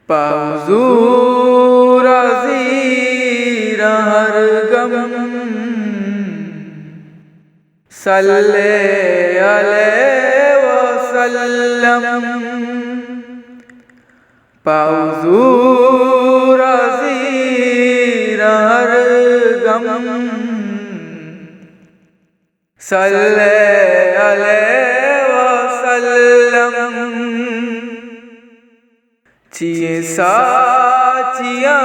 پہ حضور ءَ زیراں ہر گم، صلی علیہ وسلم۔ پہ حضور ءَ زیراں ہر گم، صلی علیہ وسلم۔ چیئے ساچیاں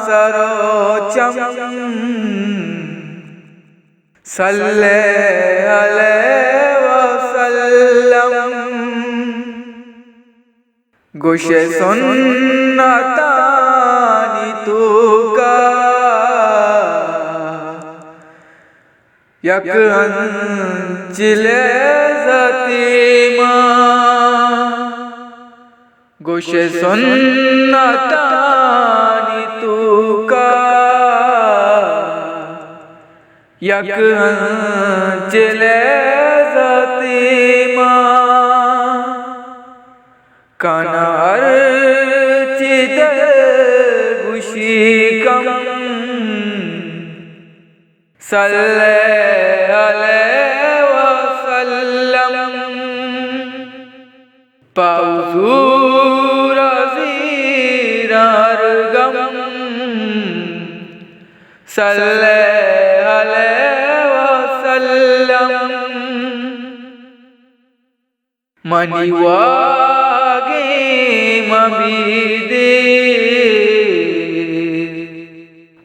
سر و چم، صلی علیہ وسلم۔ گوش سنتانی توکا یک انچ لذتے ما۔ گوش سنتانی توکا یک انچ لذتے ما۔ کن ہرچی دلگوشی کم، صلی علیہ وسلم۔ پہ حضور ءَ زیراں ہر گم، صلی علیہ وسلم۔ منی واگیں مبیدے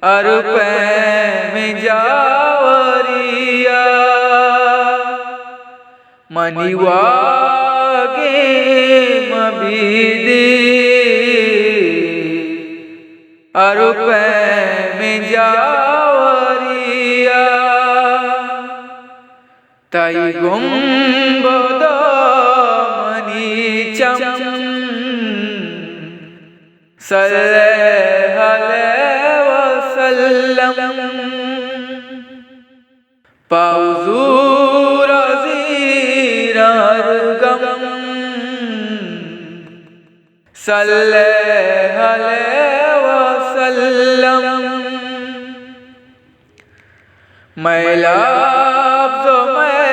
ہر پیم جاوریا۔ منی واگیں مبیدے ہر پیم جاوریا۔ تئی گنبد ءَ منی چم، صلی علیہ وسلم۔ پہ حضور ءَ زیراں ہر گم، صلی علیہ وسلم۔ مئے لبز و مئے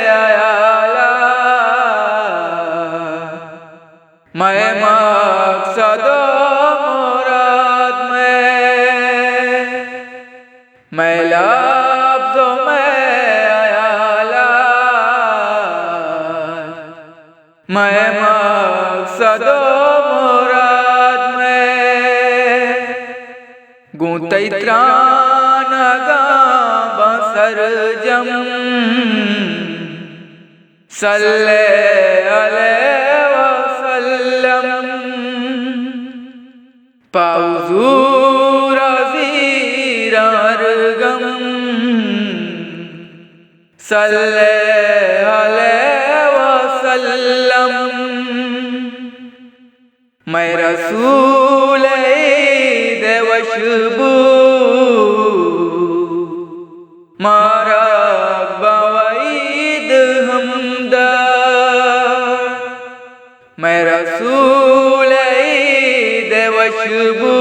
حیالات، مئے مقصد و مراد مئے۔ مئے لبز و مئے حیالات، مئے مقصد و مراد مئے۔ گوں تئی ترانگاں باں سرجم، صلی علیہ وسلم۔ پہ حضور ءَ زیراں ہر گم، صلی علیہ وسلم۔ مئے رسول ءِ عید ءِ وشبو، مارا باں وحید ہمدرد۔ مئے رسول ءِ عید ءِ وشبو،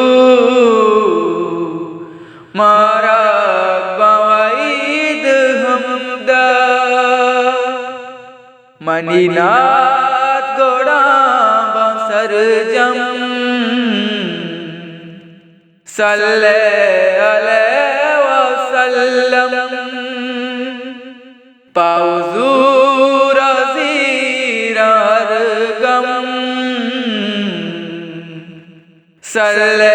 مارا باں وحید ہمدرد۔ منی نعت گڑا باں سرجم، صلی علیہ وسلم۔ پہ حضور ءَ زیراں ہر گم، صلی